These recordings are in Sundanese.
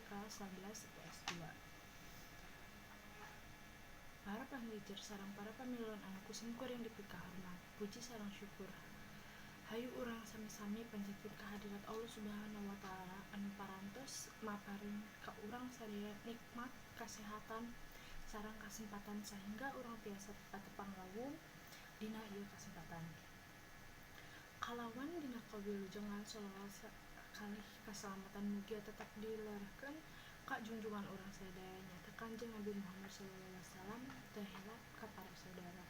Kelas 11 IPS 2. Para pangjejer sareng para pamilon anu ku simkuring dipikahormat, puji sareng syukur hayu urang sami-sami panjatkeun ka hadirat Allah Subhanahu wa taala anu parantos maparin ka urang sadaya nikmat kasehatan sareng kasempatan sahingga urang tiasa patepang lawung dina ieu kasempatan. Kalawan dina kawilujengan shalawat kalih kasalamatan mugia tetep dilerehkeun ka junjungan urang sadaya nyaeta Kanjeng Nabi Muhammad sallallahu alaihi wasallam, teu hilap ka para saudarana,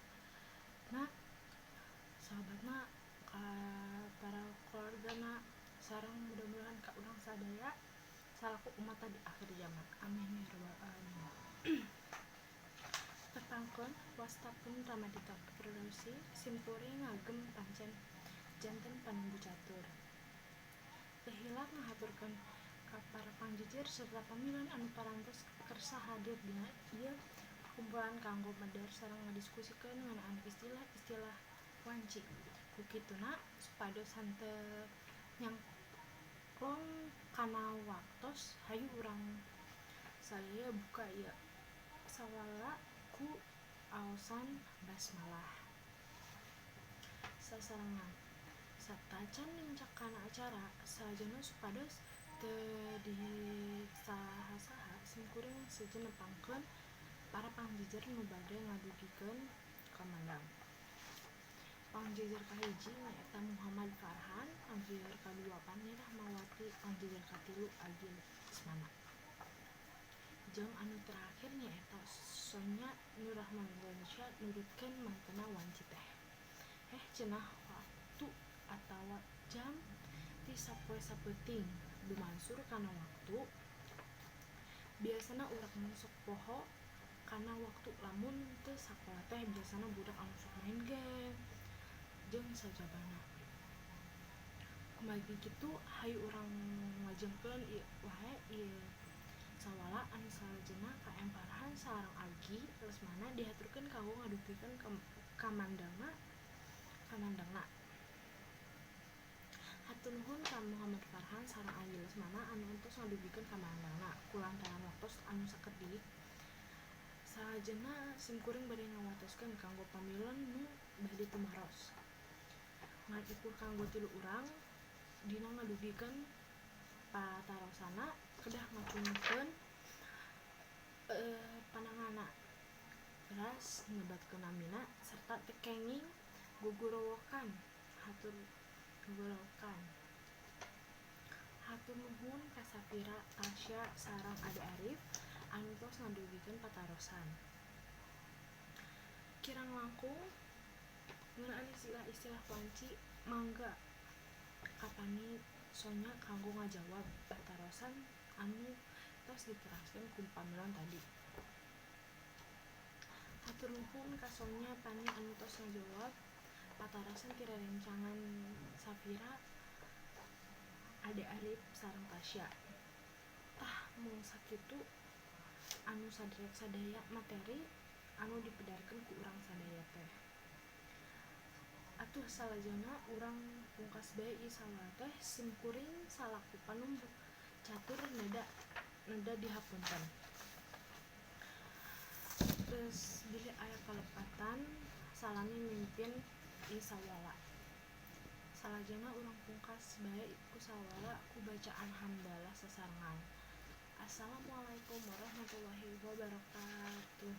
sahabatna, ka para keluargana, sareng mudah-mudahan ka urang sadaya salaku umat di akhir zaman. Amin ya rabbal alamin. Tepangkeun, wasta pun Ramadita Firdausi, simkuring ngagem pancen janten panumbu catur. Teu hilap ngahaturkeun ka para pangjejer serta pamilon anu parantos kersa hadir dina ieu pakumpulan kanggo medar sareng ngadiskusikeun ngeunaan istilah-istilah wanci. Ku kituna supados henteu nyangklong kana waktos, hayu urang sadaya buka ieu sawala ku aosan basmalah. Sasarengan satacan nincak kana acara, salajengna supados teu disaha-saha, simkuring sejen nepangkeun para pangjejer nu bade ngadugikeun kamandang. Pangjejer kahiji nyaeta Muhammad Farhan, pangjejer kadua Pani Rahmawati, pangjejer katilu Agil Lesmana, jeung anu terakhir nyaeta Sonya Nurrahmanzansyah nurutkeun mantena wanci teh. Heh, cenah waktu atawa jam ti sapoe sapeuting dumansur kana waktu. Biasana urang sok poho kana waktu lamun teu sakola teh, biasana budak anu sok main game jeung sajabana. Kumargi kitu, hayu urang ngajengkeun ieu wae ieu sawala anu salajengna ka M Farhan sareng Agi Lesmana dihaturkeun kanggo ngadugikeun kamandangna. Hatur nuhun ka Muhammad Farhan sareng Agi Lesmana anu entos ngadugikeun kamandangna. Kulantaran waktos anu sakedik, salajengna simkuring bade ngawatoskeun kanggo pamilon nu bade tumaros. Ngan ukur kanggo tilu urang dina ngadugikeun patarosanna kedah ngacungkeun pananganna, teras nyebatkeun namina sarta teu kenging gugorowokan. Hatur gugorowokan. Hatur nuhun ka Safira, Tasya sareng Ade Arif anu tos ngadugikeun patarosan. Kirang langkung ngeunaan istilah-istilah wanci, mangga ka Pani, Sonya kanggo ngajawab patarosan anu tos diteraskeun ku pamilon tadi. Hatur nuhun ka Sonya, Pani anu tos ngajawab patarosan ti rerencangan Safira, Ade Arif sareng Tasya. Tah, mung sakitu anu saderek sadaya materi anu dipedarkeun ku urang sadaya teh. Atuh salajengna urang pungkas bae ieu sawala teh, simkuring salaku panumbu catur neda neda dihapunten. Terus bilih aya kalepatan salami mimpin ieu sawala. Salajengna urang pungkas bae ku sawala ku bacaan hamdalah sasarengan. Assalamualaikum warahmatullahi wabarakatuh.